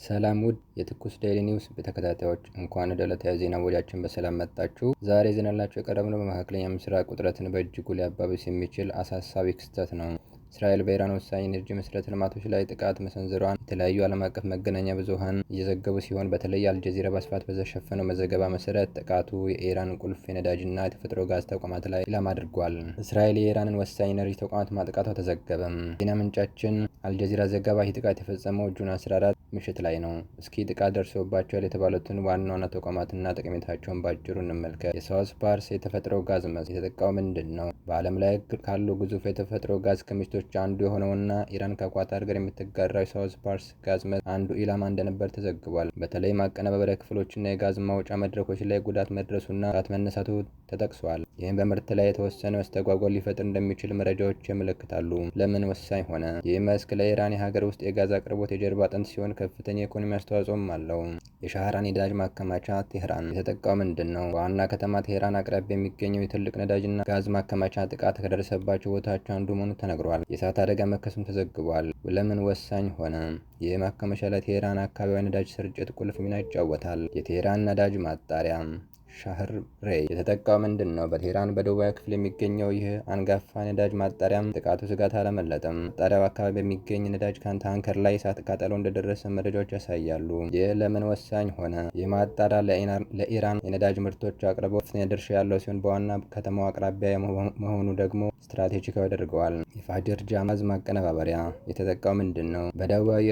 ሰላም ውድ የትኩስ ዴይሊ ኒውስ ተከታታዮች፣ እንኳን ወደ ዕለታዊ ዜና ወጃችን በሰላም መጣችሁ። ዛሬ ይዘንላችሁ የቀረብነው በመካከለኛ ምስራቅ ውጥረትን በእጅጉ ሊያባብስ የሚችል አሳሳቢ ክስተት ነው። እስራኤል በኢራን ወሳኝ የኢነርጂ መሰረተ ልማቶች ላይ ጥቃት መሰንዘሯን የተለያዩ ዓለም አቀፍ መገናኛ ብዙኃን እየዘገቡ ሲሆን፣ በተለይ አልጀዚራ በስፋት በሸፈነው ዘገባ መሰረት ጥቃቱ የኢራን ቁልፍ የነዳጅና የተፈጥሮ ጋዝ ተቋማት ላይ ኢላማ አድርጓል። እስራኤል የኢራንን ወሳኝ ኢነርጂ ተቋማት ማጥቃቷ ተዘገበም። ዜና ምንጫችን አልጀዚራ ዘገባ ይህ ጥቃት የተፈጸመው June 14 ምሽት ላይ ነው። እስኪ ጥቃት ደርሶባቸዋል የተባሉትን ዋና ዋና ተቋማትና ጠቀሜታቸውን ባጭሩ እንመልከት። የሳውዝ ፓርስ የተፈጥሮ ጋዝ መስክ የተጠቃው ምንድን ነው? በዓለም ላይ ካሉ ግዙፍ የተፈጥሮ ጋዝ ክምችቶች አንዱ የሆነውና ኢራን ከኳታር ጋር የምትጋራው የሳውዝ ፓርስ ጋዝ መስክ አንዱ ኢላማ እንደነበር ተዘግቧል። በተለይ ማቀነባበሪያ ክፍሎችና የጋዝ ማውጫ መድረኮች ላይ ጉዳት መድረሱና እሳት መነሳቱ ተጠቅሷል። ይህም በምርት ላይ የተወሰነ መስተጓጎል ሊፈጥር እንደሚችል መረጃዎች ያመለክታሉ። ለምን ወሳኝ ሆነ? ይህ መስክ ለኢራን የሀገር ውስጥ የጋዝ አቅርቦት የጀርባ አጥንት ሲሆን፣ ከፍተኛ የኢኮኖሚ አስተዋጽኦም አለው። የሻህራን የነዳጅ ማከማቻ ቴህራን የተጠቃው ምንድን ነው? በዋና ከተማ ቴህራን አቅራቢያ የሚገኘው የትልቅ ነዳጅና ጋዝ ማከማቻ ጥቃት ከደረሰባቸው ቦታዎች አንዱ መሆኑ ተነግሯል። የእሳት አደጋ መከሰቱም ተዘግቧል። ለምን ወሳኝ ሆነ? ይህ ማከማቻ ለቴህራን አካባቢዋ ነዳጅ ስርጭት ቁልፍ ሚና ይጫወታል። የቴህራን ነዳጅ ማጣሪያ ሻህር ሬይ የተጠቃው ምንድን ነው? በቴህራን በደቡባዊ ክፍል የሚገኘው ይህ አንጋፋ ነዳጅ ማጣሪያም ጥቃቱ ስጋት አላመለጠም። ማጣሪያው አካባቢ በሚገኝ ነዳጅ ታንከር ላይ እሳት ቃጠሎ እንደደረሰ መረጃዎች ያሳያሉ። ይህ ለምን ወሳኝ ሆነ? ይህ ማጣሪያ ለኢራን የነዳጅ ምርቶች አቅርቦት ከፍተኛ ድርሻ ያለው ሲሆን፣ በዋና ከተማው አቅራቢያ መሆኑ ደግሞ ስትራቴጂካዊ ያደርገዋል። የፋጅር ጃም ጋዝ ማቀነባበሪያ የተጠቃው ምንድን ነው? በደቡባዊ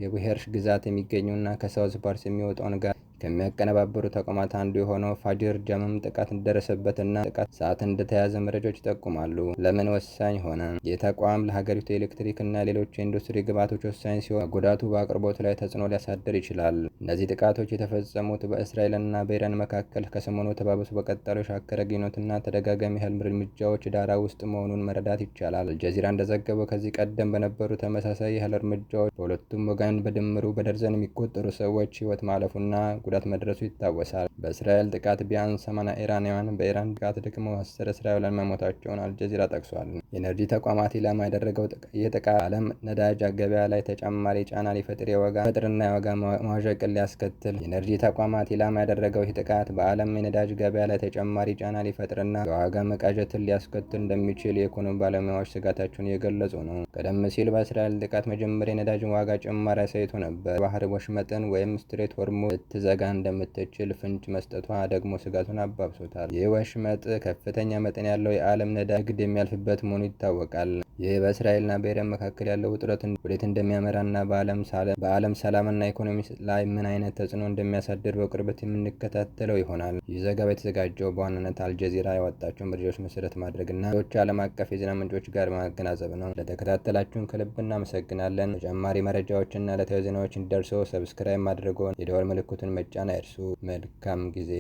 የቡሄርሽ ግዛት የሚገኘውና ከሳውዝ ፓርስ የሚወጣውን ጋዝ ከሚያቀነባብሩ ተቋማት አንዱ የሆነው ፋጅር ጃምም ጥቃት እንደደረሰበትና ጥቃት ሰዓት እንደተያዘ መረጃዎች ይጠቁማሉ። ለምን ወሳኝ ሆነ? ይህ ተቋም ለሀገሪቱ የኤሌክትሪክ እና ሌሎች የኢንዱስትሪ ግብዓቶች ወሳኝ ሲሆን፣ መጎዳቱ በአቅርቦት ላይ ተጽዕኖ ሊያሳድር ይችላል። እነዚህ ጥቃቶች የተፈጸሙት በእስራኤልና በኢራን መካከል ከሰሞኑ ተባብሶ በቀጠለው የሻከረ ግንኙነትና ተደጋጋሚ የኃይል እርምጃዎች ዳራ ውስጥ መሆኑን መረዳት ይቻላል። አልጀዚራ እንደዘገበው ከዚህ ቀደም በነበሩ ተመሳሳይ የኃይል እርምጃዎች በሁለቱም ወገን በድምሩ በደርዘን የሚቆጠሩ ሰዎች ሕይወት ማለፉና ጉዳት መድረሱ ይታወሳል። በእስራኤል ጥቃት ቢያንስ 80 ኢራናውያን፣ በኢራን ጥቃት ደግሞ 10 እስራኤላውያን መሞታቸውን አልጀዚራ ጠቅሷል። የኤነርጂ ተቋማት ኢላማ ያደረገው ይህ ጥቃት በዓለም ነዳጅ ገበያ ላይ ተጨማሪ ጫና ሊፈጥር ፈጥርና የዋጋ መዋዠቅን ሊያስከትል የኤነርጂ ተቋማት ኢላማ ያደረገው ይህ ጥቃት በዓለም የነዳጅ ገበያ ላይ ተጨማሪ ጫና ሊፈጥርና የዋጋ መቃዠትን ሊያስከትል እንደሚችል የኢኮኖሚ ባለሙያዎች ስጋታቸውን እየገለጹ ነው። ቀደም ሲል በእስራኤል ጥቃት መጀመሪያ የነዳጅ ዋጋ ጭማሪ አሳይቶ ነበር። የባህር ወሽመጥን ወይም ስትሬት ሆርሙዝ ልትዘጋ እንደምትችል ፍንጭ መስጠቷ ደግሞ ስጋቱን አባብሶታል። ይህ ወሽመጥ ከፍተኛ መጠን ያለው የዓለም ነዳጅ ንግድ የሚያልፍበት መሆኑ ይታወቃል። ይህ በእስራኤልና በኢራን መካከል ያለው ውጥረት ወዴት እንደሚያመራና በዓለም ሰላምና ኢኮኖሚ ላይ ምን አይነት ተጽዕኖ እንደሚያሳድር በቅርበት የምንከታተለው ይሆናል። ይህ ዘገባ የተዘጋጀው በዋናነት አልጀዚራ ያወጣቸውን መረጃዎች መሰረት ማድረግና ሌሎች ዓለም አቀፍ የዜና ምንጮች ጋር ማገናዘብ ነው። ለተከታተላችሁን ከልብ እናመሰግናለን። ተጨማሪ መረጃዎችና ዕለታዊ ዜናዎች እንዲደርሶ subscribe ማድረግዎን፣ የደወል ምልክቱን መጫን አይርሱ። መልካም ጊዜ።